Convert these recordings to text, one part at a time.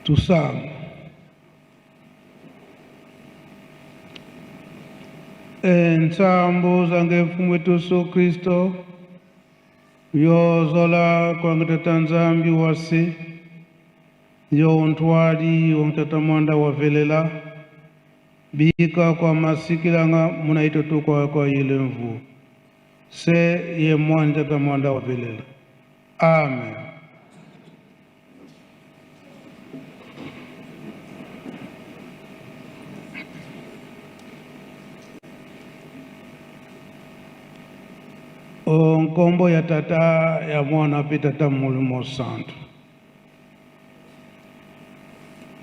Tusamba. Entsambu zange Mfumu wetu Yesu Kristo, yozola kwange Tata Nzambi wase, yo ntwali wa Tata Mwanda wa velela, bika kwa masikilanga muna ito kwa kwa ile mvu. Se ye mwana Tata Mwanda wa velela. Amen. O nkombo ya Tata ya Mwana mpe Tata Molimo Santu.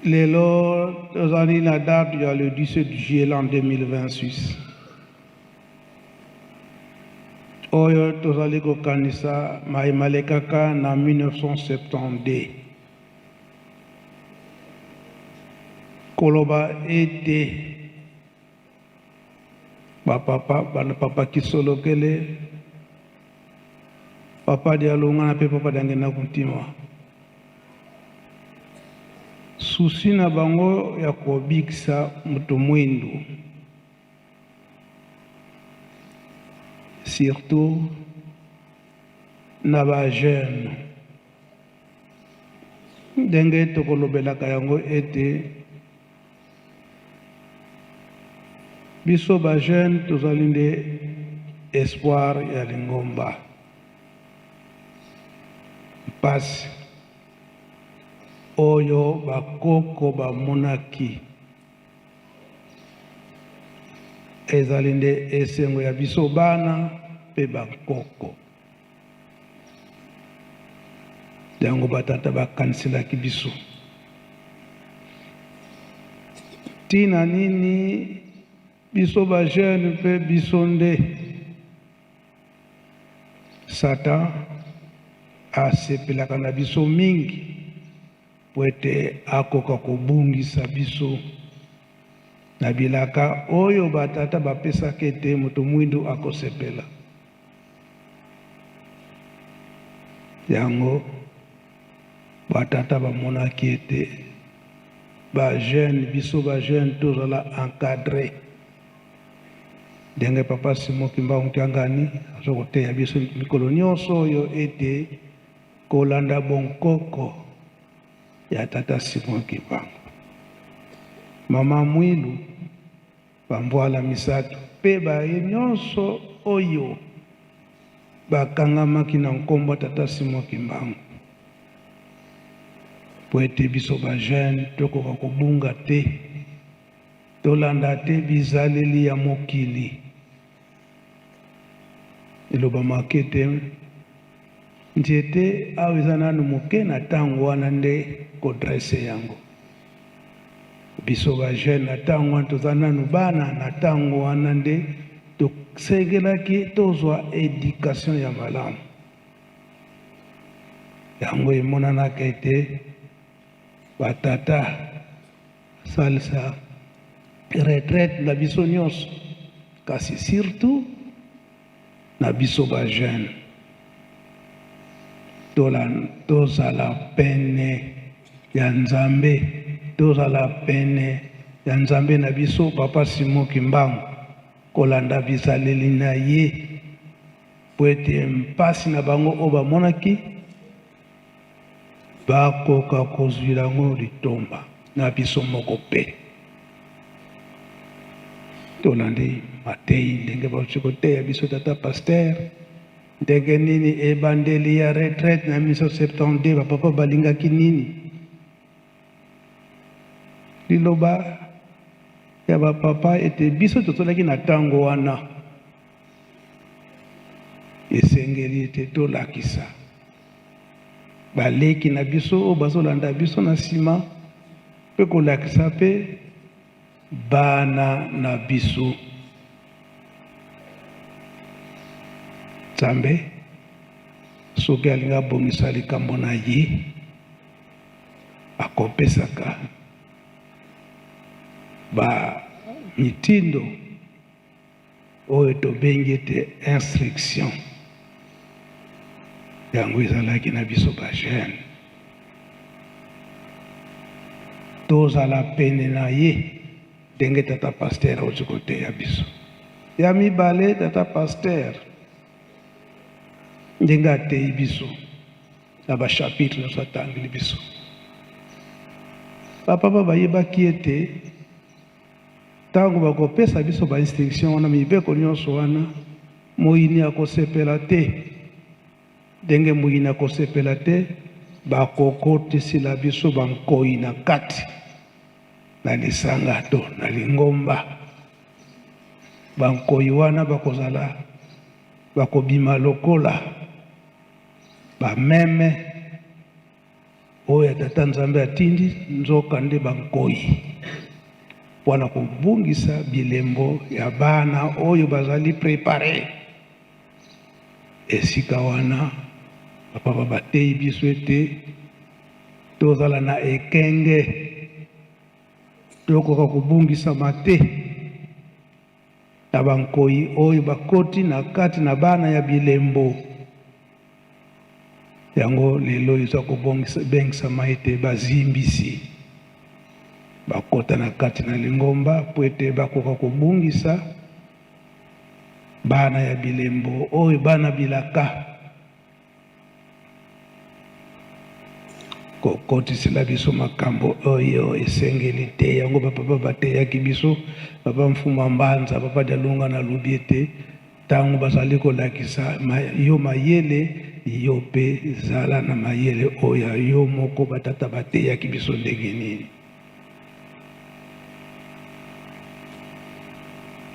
Lelo tozali na date ya le 17 juillet l'an 2026 oyo tozali kokanisa maye malekaka na 1972 koloba ete bapapa bana papa Kisolokele papa Dialungana mpe papa Diangienda Kuntima susi na bango ya kobikisa moto mwindu surtout na ba jeune ndenge tokolobelaka yango ete biso ba jeune tozali nde espoir ya lingomba mpasi oyo bakoko bamonaki Ezali nde esengo ya biso bana mpe bankoko. Yango batata bakaniselaki biso. Ntina nini biso ba jeune mpe biso nde Satan asepelaka na biso mingi mpo ete akoka kobungisa biso na bilaka oyo batata bapesaka ete moto mwindu akosepela. Yango batata bamonaki ete ba jeune, biso ba jeune tozala encadre ndenge papa Simon Kimbangu Kiangani aza koteya biso mikolo nyonso oyo ete Kolanda bonkoko ya tata Simon Kimbangu, mama Mwilu, ba Mvuala Misatu mpe baye nionso oyo bakangamaki na nkombo ya tata Simon Kimbangu mpo ete biso ba jeunes tokoka kobunga te, tolanda te bizaleli ya mokili. Elobamaka ete nzete awa eza nanu moke na tango wana nde ko dresser yango. Biso ba jeunes na tango wana toza nanu bana, na tango wana nde tosengelaki tozwa education ya malamu. Yango emonanaka ete ba tata Salisa retraite na biso nionso kasi surtout na biso ba jeunes tozala pene ya Nzambe, tozala pene ya Nzambe na biso Papa Simon Kimbangu, kolanda bizaleli na ye po ete mpasi na bango oyo bamonaki Bakoka kozwila yango litomba na biso moko mpe. Tolandi mateyi ndenge bauti koteya biso tata pasteur ndenge nini ebandeli ya retraite na 1972 ba papa balingaki nini? Liloba ya ba papa ete biso tozalaki na tango wana esengeli ete tolakisa baleki na biso oyo bazolanda biso na nsima mpe kolakisa mpe bana na biso. Nzambe soki alingi abongisa likambo na ye akopesaka ba mitindo oyo tobengi ete instruction. Yango ezalaki na biso ba jeune. Tozala pene na ye ndenge tata pasteur auti koteya biso. Ya mibale, tata pasteur ndenge ateyi biso na ba chapitre nyonso atangeli biso, bapapa bayebaki ete ntango bakopesa biso ba instruction wana, mibeko nyonso wana, moyini akosepela te. Ndenge moyini akosepela te, bakokotisila biso bankoyi na kati na lisanga to na lingomba. Bankoyi wana bakozala, bakobima lokola bameme oyo ya Tata Nzambe atindi, nzoka nde bankoyi mpo na kobungisa bilembo ya bana oyo bazali prepare. Esika wana bapapa bateyi biso ete tozala na ekenge, tokoka kobungisama te na bankoyi oyo bakoti na kati na bana ya bilembo. Yango lelo eza kobengisama ete bazimbisi bakota na kati na lingomba mpo ete bakoka kobungisa bana ya bilembo oyo bana bilaka. Kokotisela biso makambo oyo esengeli te. Yango bapapa bateyaki biso, papa Mfuma Mbanza, papa Dialunga na lobi ete ntango bazali kolakisa yo mayele, yo mpe zala na mayele oyo ya yo moko. Batata bateyaki biso ndenge nini?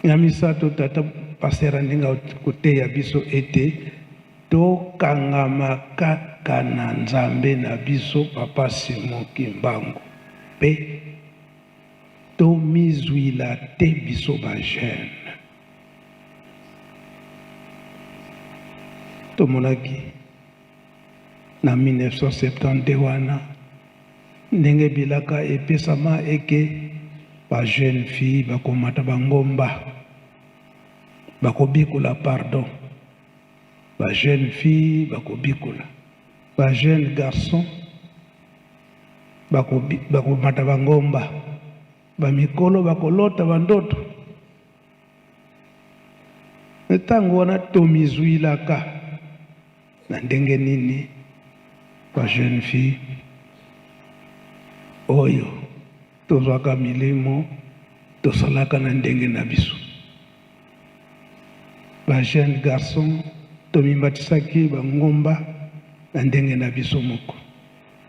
Ya misato, tata pasteur ndenge koteya biso ete tokangama kaka na Nzambe na biso papa Simon Kimbangu, mpe tomizwila te biso ba jeune. Tomonaki na 1972 wana ndenge bilaka epesama eke ba jeune fille bakomata bangomba, bakobikola, pardon, ba jeune fille bakobikola, ba jeune garçon bakomata bangomba, bamikolo bakolota bandoto. Ntango wana tomizwilaka na ndenge nini? Ba jeune fille oyo tozwaka milimo, tosalaka na ndenge na biso. Ba jeune garçon tomimbatisaki bangomba na ndenge na biso moko.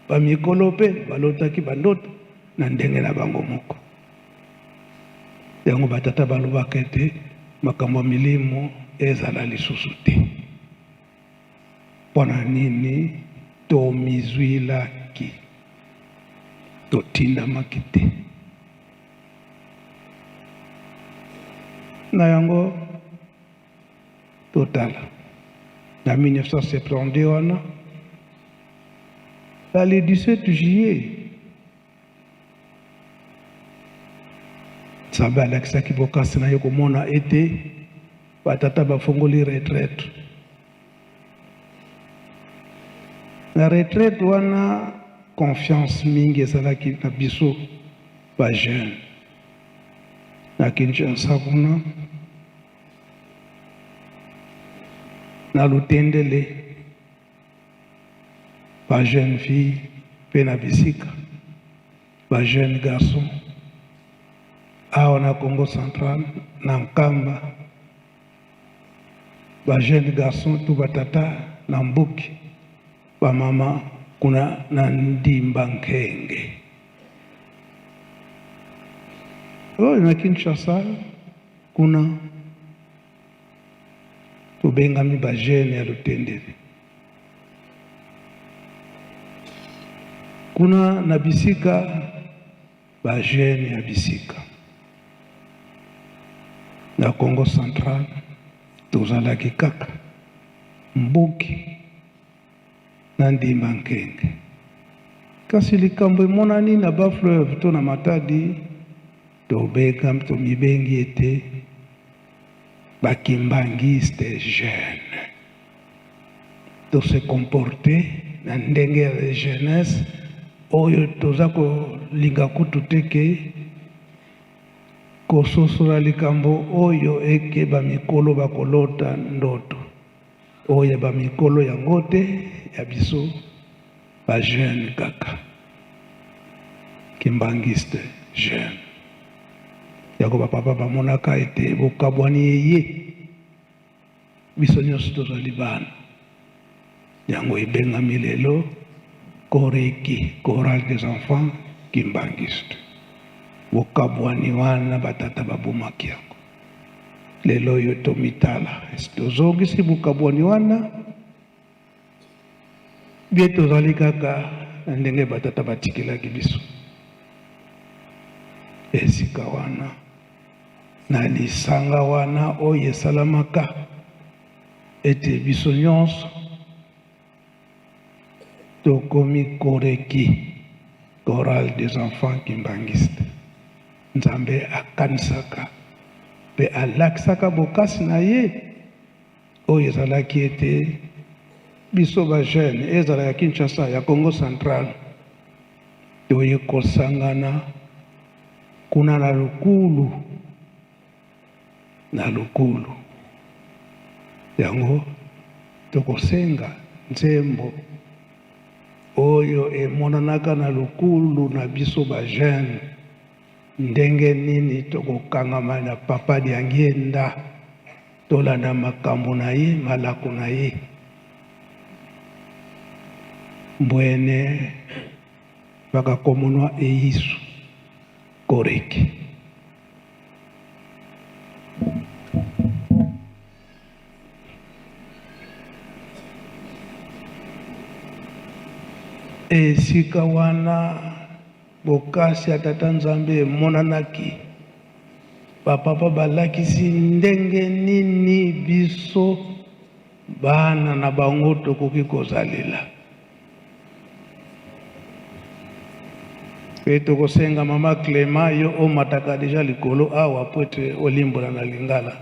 Bamikolo mpe balotaki bandoto na ndenge na bango moko. Yango batata balobaka ete makambo ya milimo ezala lisusu te. Mpo na nini? Tomizwilaki, totindamaki te. Na yango totala na 1972 wana, na le 17 juillet, Nzambe alakisaki bokasi na ye komona ete batata bafongoli retraite. Na retraite wana, confiance mingi ezalaki na biso ba jeune na Kinshasa kuna na Lutendele, ba jeune fille mpe na bisika, ba jeune garçon awa na Congo Central, na Nkamba, ba jeune garçon tu batata na Mbuki, bamama kuna na Ndimba Nkenge. Oyo na Kinshasa kuna tobengami ba jeune ya Lutendele. Kuna na bisika ba jeune ya bisika. Na Congo Central tozalaki kaka Mbuki na Ndimba Nkenge. Kasi likambo emonani na ba fleuve to na Matadi, tobeka tomibengi ete bakimbangiste jeune. To se comporter na ndenge ya jeunesse. Oyo toza kolinga kutu te ke kososola likambo oyo eke bamikolo bakolota ndoto oyo ya bamikolo yango te, ya biso bajeune kaka kimbanguiste jeune yango bapapa bamonaka ete bokabwani eye biso nyonso tozali bana. Yango ebengami lelo Koreki, Chorale des enfants kimbanguistes. Bokabwani wana batata babomaki yango. Lelo oyo tomitala, esi tozongisi bokabwani wana bie tozali kaka na ndenge batata batikelaki biso esika wana na lisanga wana oyo esalamaka ete biso nyonso tokomi Koreki, Chorale des enfants kimbanguistes. Nzambe akanisaka mpe alakisaka bokasi na ye oyo ezalaki ete biso bajeune ezala ya Kinshasa, ya Congo Central, toye kosangana kuna na Lukulu, na Lukulu yango tokosenga nzembo oyo emonanaka na Lukulu na biso bajeune, ndenge nini tokokangama na Papa Diangienda, tolanda makambo na ye, malako na ye. Mbwene bakakomonwa eisu Koreki. Esika wana bokasi ya Tata Nzambe emonanaki, bapapa balakisi ndenge nini biso bana na bango tokoki kozalela. Mpe tokosenga Mama Clément, yo omataka deja likolo awa po ete olimbola na lingala.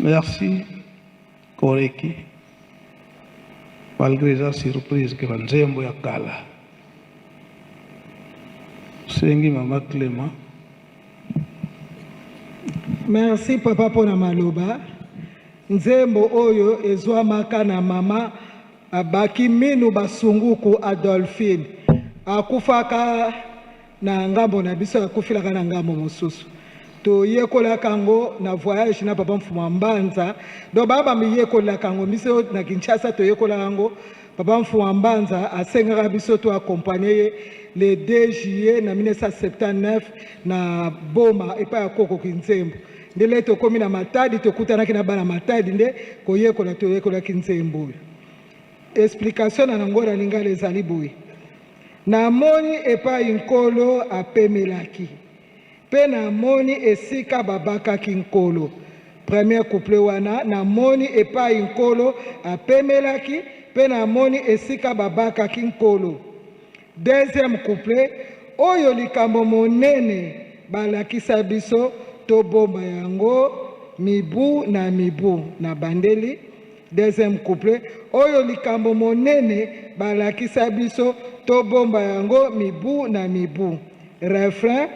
Merci Koreki, malgré eza surprise ke banzembo ya kala. Sengi mama Clement. Merci papa pona maloba. Nzembo oyo ezwamaka na mama Abaki Minu Basunguku Adolphine. Akufaka na ngambo na biso, akufilaka na ngambo mosusu. Toyekolaka yango na voyage na papa Mfuma Mbanza. Donc ba bamiyekolaka yango biso na Kinshasa toyekolaka yango. Papa Mfuma Mbanza asengaka biso to accompagner ye le 2 juillet na 1979 na Boma epai ya Koko Kinzembo. Ndele tokomi na Matadi, tokutanaki na bana Matadi nde koyekola toyekolaki nzembo oyo. Explication na yango na lingala ezali boye: namoni epai Nkolo apemelaki, mpe namoni esika babakaki Nkolo. Premier couplet wana, namoni epai Nkolo apemelaki, mpe namoni esika babakaki Nkolo. Deuxième couplet, oyo likambo monene balakisa biso, tobomba yango mibu na mibu. Na bandeli deuxième couplet, oyo likambo monene balakisa biso, tobomba yango mibu na mibu. Refrain,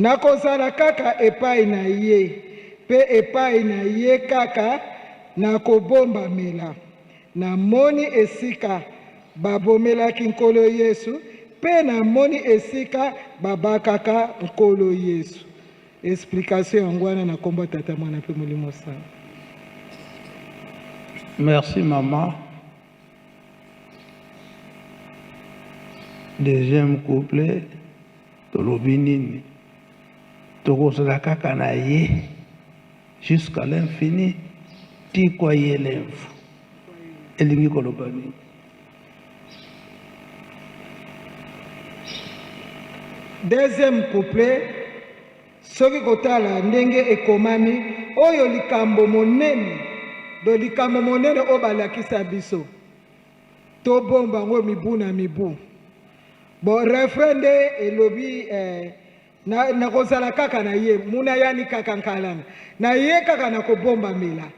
nakozala kaka epai na ye, mpe epai na ye kaka nakobombamela. Namoni esika babomelaki Nkolo Yesu, mpe namoni esika babakaka Nkolo Yesu. Explication yango wana na kombo ya Tata, Mwana mpe Molimo Santu. Merci maman. Deuxième couplet tolobi nini? Tokozala kaka na ye jusqu'à l'infini tikwa ye lemfu. Elingi koloba nini? Deuxième couplet, soki kotala ndenge ekomami, oyo likambo monene, do likambo monene oyo balakisa biso, tobomba yango mibu na mibu. Bon, refrain nde elobi eh, na nakozala kaka na ye muna yani kaka nkalanga na ye kaka nakobombamela.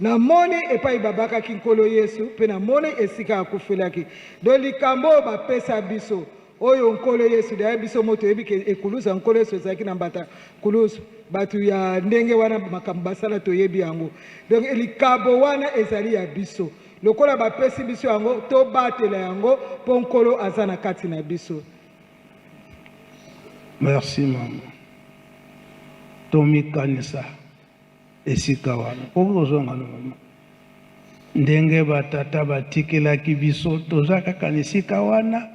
Namoni epai babakaki Nkolo Yesu, mpe namoni esika akufelaki. Donc likambo oyo bapesa biso, oyo Nkolo Yesu, d'ailleurs biso mo toyebi ke ekulusu ya Nkolo Yesu ezalaki na mbata kulusu, bato ya ndenge wana makambo basala toyebi yango. Donc likabo wana ezali ya biso, lokola bapesi biso yango tobatela yango mpo Nkolo aza na kati na biso. Merci mama. Tomikanisa esika wana. Okoki kozonga no mama. Ndenge batata batikelaki biso, toza kaka na esika wana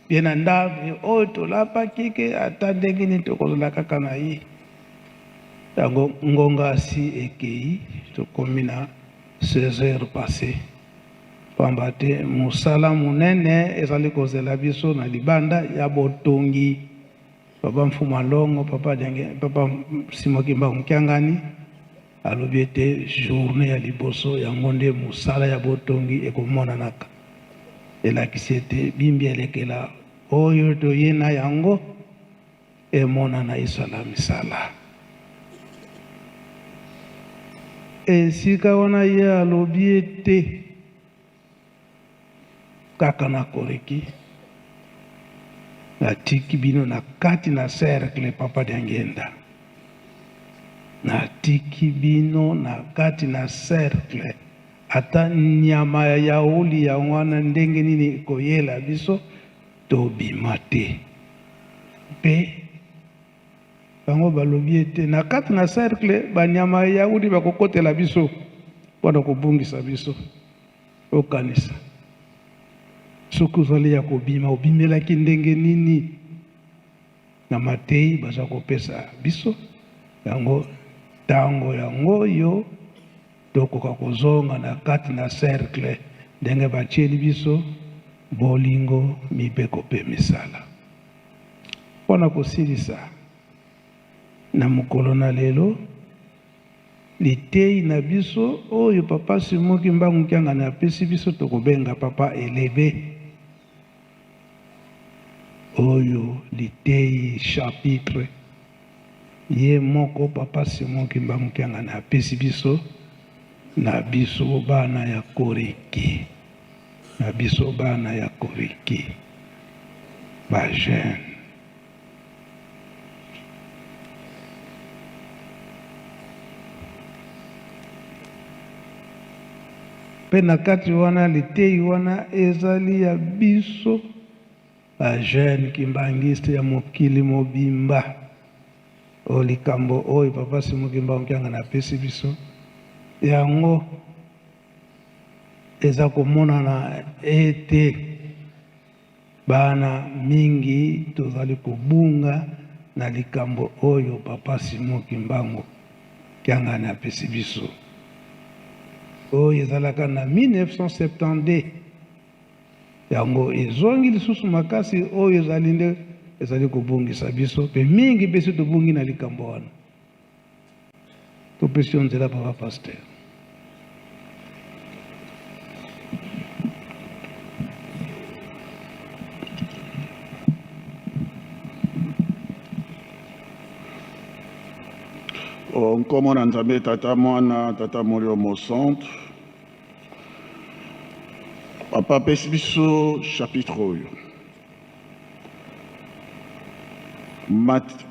bie na ndako oyo tolapaki ke ata ndenge nini tokozala kaka na ye. Yango ngonga asi ekei, tokomi na 16 heures passé, pamba te mosala monene ezali kozela biso na libanda ya botongi. Papa Mfumu Alongo, papa Diange, papa Simon Kimbangu Kiangani alobi ete journée ya liboso yango nde mosala ya botongi ekomonanaka. Elakisi ete bimbi elekela oyo toye na yango emonana esala misala. Esika wana ye alobi ete Kaka na koreki natiki bino na kati na cercle papa Diangienda, natiki bino na kati na cercle. Ata nyama ya yauli yango wana ndenge nini ekoyela biso, tobima te. Mpe bango balobi ete na kati na cercle banyama ya yauli bakokotela biso mpo na kobungisa biso. Okanisa soki ozali ya kobima, obimelaki ndenge nini na mateyi baza kopesa biso yango? Tango yango oyo tokoka kozonga na kati na cercle ndenge batieli biso bolingo, mibeko mpe misala. Mpo na kosilisa na mokolo na lelo, Liteyi na biso oyo Papa Simon Kimbangu Kiangani apesi biso tokobenga Papa Elebe. Oyo liteyi chapitre. Ye moko Papa Simon Kimbangu Kiangani apesi biso na biso bana ya Koreki, na biso bana ya Koreki ba jeunes. Mpe na kati wana liteyi wana ezali ya biso ba jeunes kimbanguistes ya mokili mobimba. Oyo likambo oyo Papa Simon Kimbangu Kiangani apesi biso yango eza komonana ete bana mingi tozali kobunga na likambo oyo Papa Simon Kimbangu Kiangani apesi biso. Oyo ezalaka na 1972. Yango ezongi lisusu makasi, oyo ezali nde ezali kobungisa biso, mpe mingi mpe si tobungi na likambo wana. Topesi yo nzela papa pasteur. O nkombo na Nzambe Tata Mwana Tata Molimo Mosantu. Papa apesi biso chapitre oyo.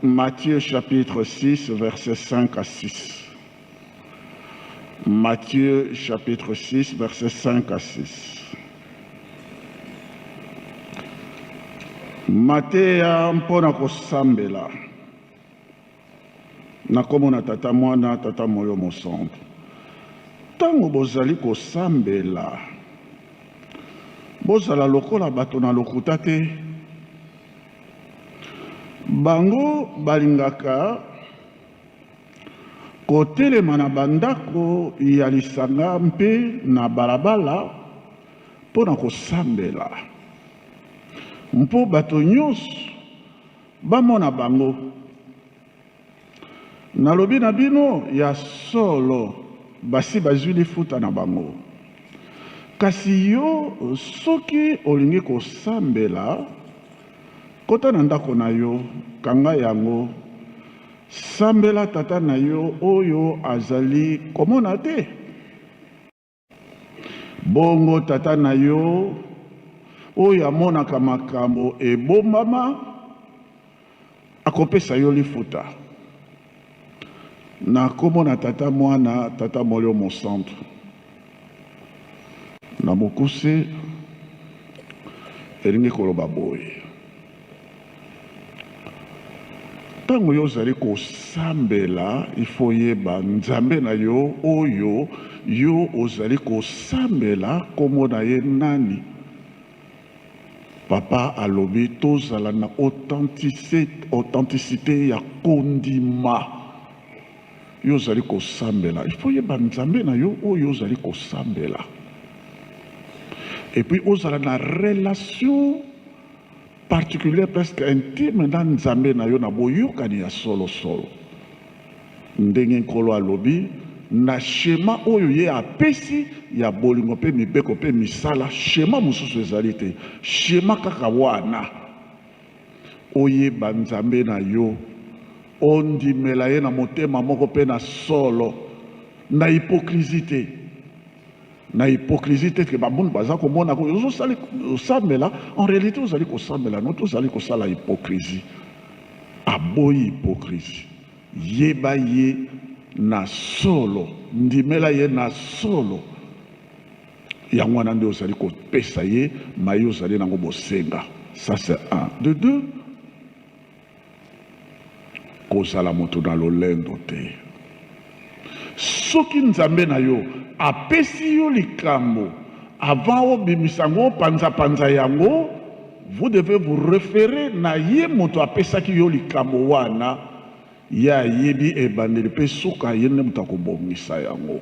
Matthieu chapitre 6 verset 5 à 6. Matthieu chapitre 6 verset 5 à 6. Mateya mpo na kosambela. Na nkombo na Tata, Mwana, Tata Moyo Mosantu. Ntango bozali kosambela, bozala lokola bato na lokuta te. Bango balingaka kotelema na bandako ya lisanga mpe na balabala mpo na kosambela, mpo bato nyonso Bamona bango. Nalobi na bino, ya solo, basi bazwi lifuta na bango. Kasi yo, soki olingi kosambela, kota na ndako na yo, kanga yango, sambela Tata na yo oyo azali komona te. Bongo Tata na yo, oyo amonaka makambo ebombama, akopesa yo lifuta. Na nkombo na Tata, Mwana, Tata Molimo Mosantu. Na mokuse, elingi koloba boye. Ntango yo ozali kosambela, il faut oyeba Nzambe na yo oyo yo ozali kosambela kombo na ye nani. Papa alobi tozala na authenticite ya kondima. Yo ozali kosambela, il faut oyeba Nzambe na yo oyo ozali kosambela. Et puis ozala na relation particulière presque intime na Nzambe na yo na boyokani ya solo solo. Ndenge Nkolo alobi na schema oyo ye apesi ya bolingo mpe mibeko mpe misala, schema mosusu ezali te, schema kaka wana. Oyeba Nzambe na yo, ondimela ye na motema moko mpe na solo, na hypocrisie te. Na hypocrisie te que ba munu baza komona ko ozo sali osambela en realite ozali kosambela no te ozali kosala hypocrisie. Aboyi hypocrisie. Yeba ye na solo, ndimela ye na solo. Yango wana nde ozali kopesa ye maye ozali nango bosenga. Ça c'est un. De deux, Kozala moto na lolendo te. Soki Nzambe na yo apesi yo likambo, avant obimisa yango, opanza panza yango, vous devez vous referer na ye moto apesaki yo likambo wana, ye ayebi ebandeli pe suka, ye nde moto akobongisa yango.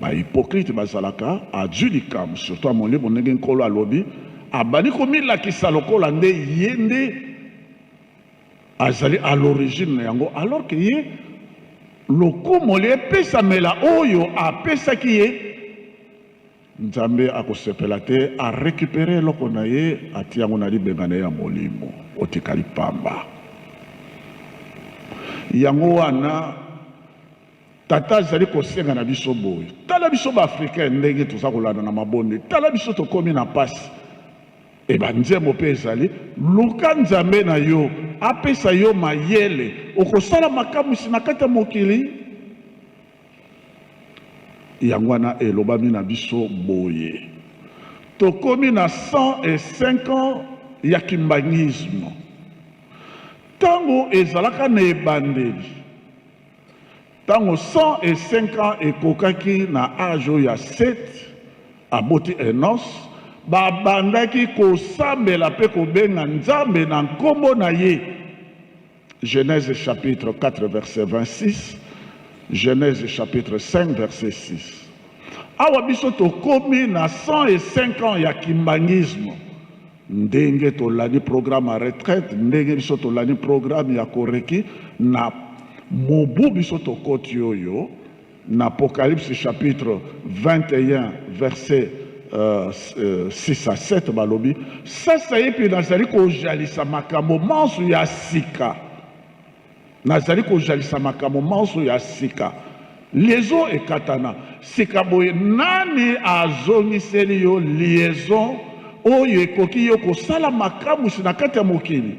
Ba hypocrites bazalaka, azui likambo, surtout ya molimo ndenge Nkolo alobi, abandi komilakisa lokola nde ye nde azali à l'origine na yango alors que ye lokumu epesamela oyo apesaki ye. Nzambe akosepela te a recuperer eloko na ye atia yango na libenga na ye ya molimo, otikali pamba. Yango wana Tata azali kosenga na biso boye, tala biso ba Africain ndenge toza kolanda na mabondeli, tala biso tokomi na pasi. E ba nzembo pe ezali, luka Nzambe na yo apesa yo mayele, okosala makamwisi na kati ya mokili. Yango wana elobami na biso boye, tokomi na 105 ans ya kimbanguisme. Tango ezalaka na ebandeli, tango 105 ans ekokaki na age oyo ya Seth, aboti Enos, babandaki kosambela pe kobenga Nzambe na nkombo na ye. Genèse chapitre 4 verset 26, Genèse chapitre 5 verset 6. Awa biso tokomi na 105 ans ya kimbanguisme, ndenge tolandi programme ya retraite, ndenge biso tolandi programme ya koreki na mobu biso tokoti oyo na Apocalypse chapitre 21 verset 6 à 7 balobi, Sasaipi nazali kojalisa makambo manso ya sika, nazali kojalisa makambo manso ya sika. Liaison ekatana sika boye, nani azongiseli yo liaison oyo ekoki yo kosala makamwisi na kati ya mokili?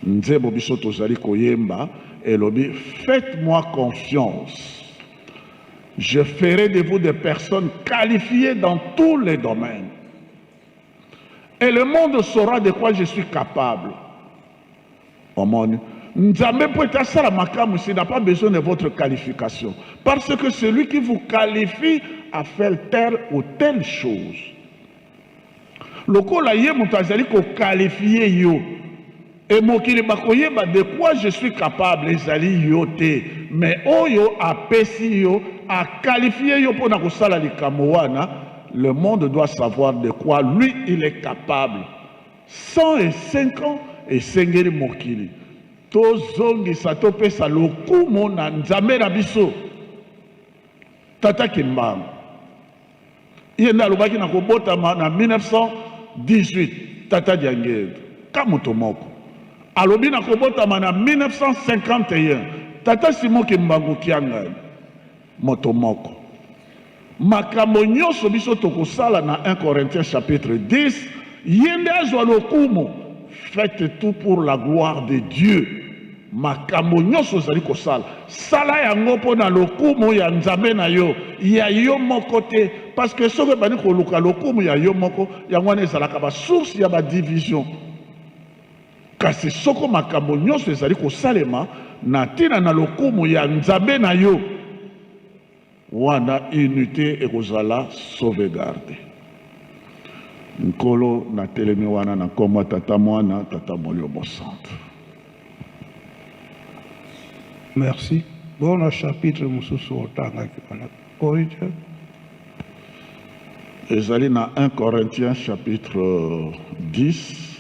Nzembo biso tozali koyemba elobi, Faites-moi confiance, je ferai de vous des personnes qualifiées dans tous les domaines et le monde saura de quoi je suis capable. Omoni, Nzambe mpo ete asala makamwisi n'a pas besoin de votre qualification, parce que celui qui vous qualifie a fait telle ou telle chose. Lokola ye moto azali ko qualifier yo et mokili bakoyeba de quoi je suis capable ezali yo te mais oyo apesi yo a qualifier yo pona kosala likambo wana, le monde doit savoir de quoi lui il est capable. 105 ans esengeli mokili tozongisa topesa lokumu na Nzambe na biso. Tata Kimbangu ye nde alobaki na kobotama na 1918. Tata Diangienda ka moto moko alobi na kobotama na 1951. Tata Simon Kimbangu Kiangani moto moko. Makambo nyonso biso tokosala na 1 Corinthiens chapitre 10, ye nde azwa lokumu. Faites tout pour la gloire de Dieu. Makambo nyonso ozali kosala, sala yango mpo na lokumu ya Nzambe na yo, ya yo moko te. Parce que soki obandi koluka lokumu ya yo moko, yango wana ezalaka ba source ya ba division. Kasi soko makambo nyonso ezali kosalema na ntina na lokumu ya Nzambe na yo, Wana unite ekozala sauvegarde. Nkolo, natelemi wana na nkombo ya Tata, Mwana, Tata Molimo Mosantu. Merci. Bona chapitre mosusu otangaki wana Corinthiens. Ezali na 1 Corinthiens chapitre 10,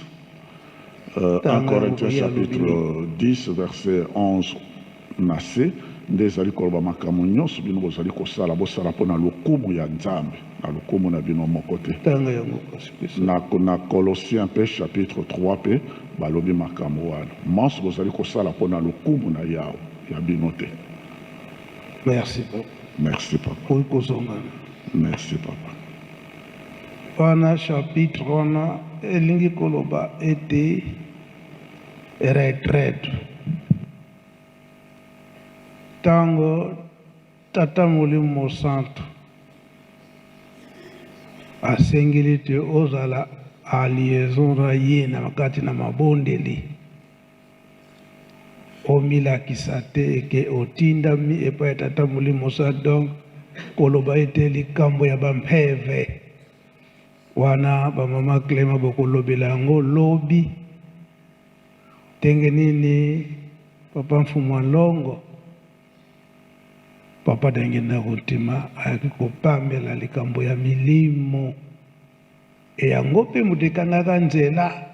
1 Tanga yango Corinthiens ye alobi nini? chapitre 10 verset 11 Na se nde ezali koloba makambo nyonso bino bozali kosala, bosala mpo na lokumu ya Nzambe, na lokumu na bino moko te. Tanga yango kasi pesa. Na, na Colossiens mpe chapitre 3 mpe balobi makambo wana. Manso bozali kosala mpo na lokumu na Yawe, ya bino te. Merci papa. Merci papa. Okoki kozonga na. Merci papa. Wana chapitre wana elingi koloba ete retraite. Tango Tata Molimo Mosantu asengeli te ozala en liaison na ye na kati na mabondeli, omilakisa te eke otindami epai ya Tata Molimo Mosantu, donc koloba ete likambo ya ba mpeve wana ba mama Clement bokolobela yango lobi. Ndenge nini papa Mfumu a Nlongo, papa Diangienda Kuntima ayaki kopamela likambo ya milimo et yango mpe moto ekangaka nzela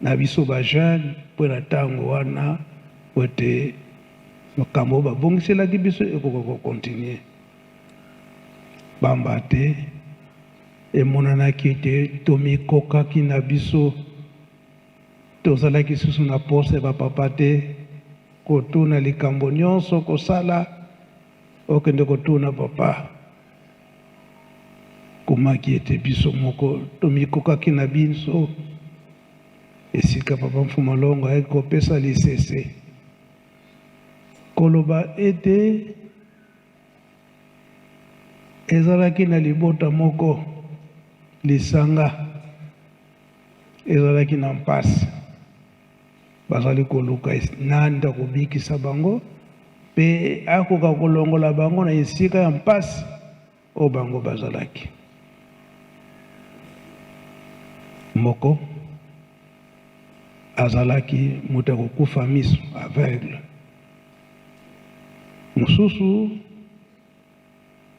na biso ba jeunes mpo na tango wana mpo ete makambo oyo babongiselaki biso ekoka ko continuer. Pamba te emonanaki ete tomikokaki na biso. Tozalaki susu na posa ya ba papa te, kotuna likambo nyonso kosala, okende kotuna papa. Komaki ete biso moko tomikokaki na biso esika papa Mfuma Longo ayaki kopesa lisese, koloba ete ezalaki na libota moko, lisanga ezalaki na mpasi, bazali koluka nani nde akobikisa bango mpe akoka kolongola bango na esika ya mpasi oyo bango bazalaki. Moko azalaki moto ya kokufa miso, aveugle. Mosusu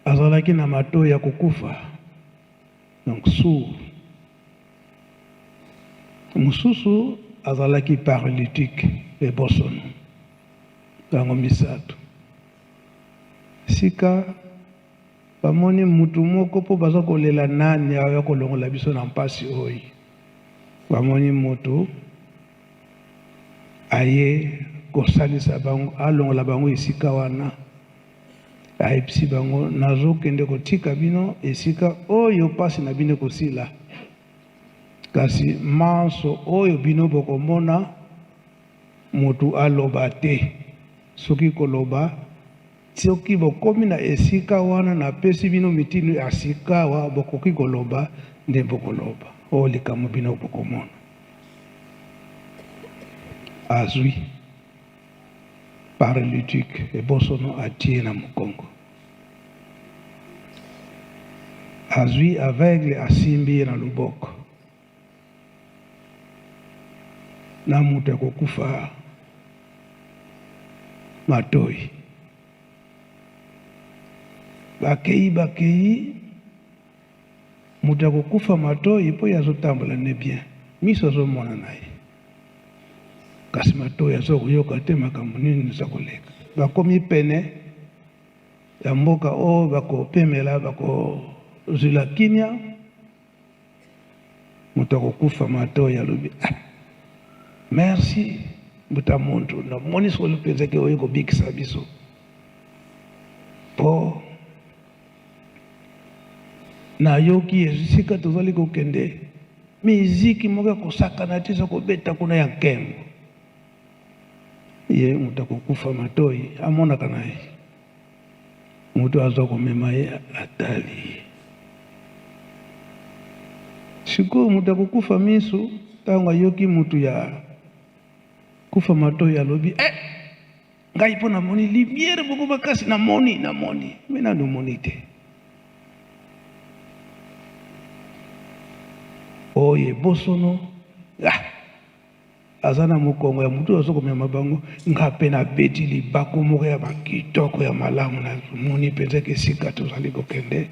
azalaki na matoyi ya kokufa, donc sourd. Mosusu azalaki paralytique, ebosono. Bango misato sika bamoni mutu moko mpo baza kolela nani aya kolongola biso na mpasi oyo. Bamoni mutu aye kosalisa bango, alongola bango esika wana. Ayebisi bango, nazokende kotika bino esika oyo mpasi na bino ekosila, kasi manso oyo bino bokomona mutu aloba te. Soki koloba, soki bokomi na esika wana napesi bino mitindo ya sikawa, bokoki koloba nde bokoloba oyo likambo bino bokomona. Azwi paralytique ebosono atie na mokongo, azwi aveugle asimbi ye na loboko, na moto ya kokufa matoyi. Bakei bakei, moto ya kokufa matoyi mpo ye azotambola ne bien, miso azomona na ye, kasi matoyi aza koyoka te makambo nini eza koleka. Bakomi pene ya mboka oyo bakopemela, bakozwila kimia. Moto akokufa matoyi alobi, ah, merci mbuta muntu, namoni solo mpenza ke oye kobikisa biso, mpo nayoki esika tozali kokende miziki moko ya kosakana te eza kobeta kuna ya nkembo. Ye moto akokufa matoyi amonaka na ye moto aza komema ye atali ye. Sikoyo moto akokufa miso ntango ayoki moto ya kufa matoyi alobi, eh, ngai mpo namoni lumière moko makasi, namoni, namoni, me nanu omoni te. Oyo ebosono, ah, aza na mokongo ya motu azo komema bango. Nga mpe nabeti libaku moko ya bakitoko ya malamu, namoni mpenza ke esika tozali kokende,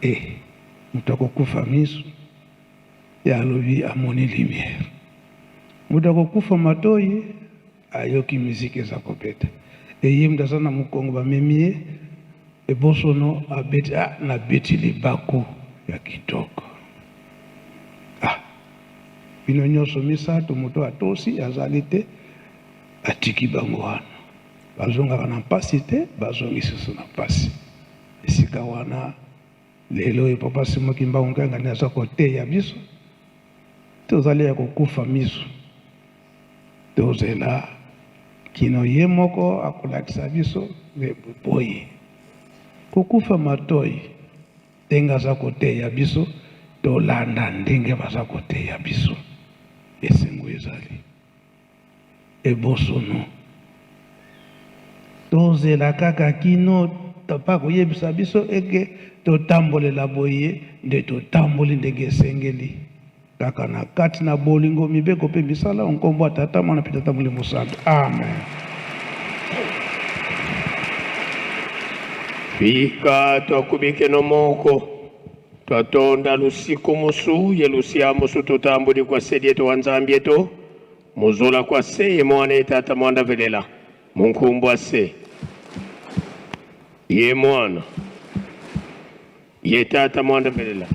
e moto akokufa miso ye alobi amoni lumière, moto akokufa matoyi ayoki miziki eza kobeta, eye moto aza na mokongo bamemi ye ebosono abeti, ah, nabeti libaku ya kitoko. Ah, bino nyonso misato, moto atosi azali te, atiki bango wana, bazongaka na mpasi te, bazongi susu na mpasi esika wana. Lelo oyo papa Simon Kimbangu Kiangani aza koteya biso, tozali ya kokufa miso, tozela kino ye moko akolakisa biso boye kokufa matoi ndenge aza koteya biso, tolanda ndenge baza koteya biso. Esengo ezali ebosono, tozela kaka kino papa akoyebisa biso eke totambolela boye nde totamboli ndenge esengeli, kaka na kati na bolingo, mibeko mpe misala, nkombo ya Tata, Mwana mpe Tata Molimo Santu. Amen. Fika twakubike moko twatonda lusiku musu ye lusia musu tutambuli kwa sedi yetu wa Nzambi yetu muzula kwa se ye mwana ye tata mwanda velela munkumbu ase ye mwana ye tata mwanda velela.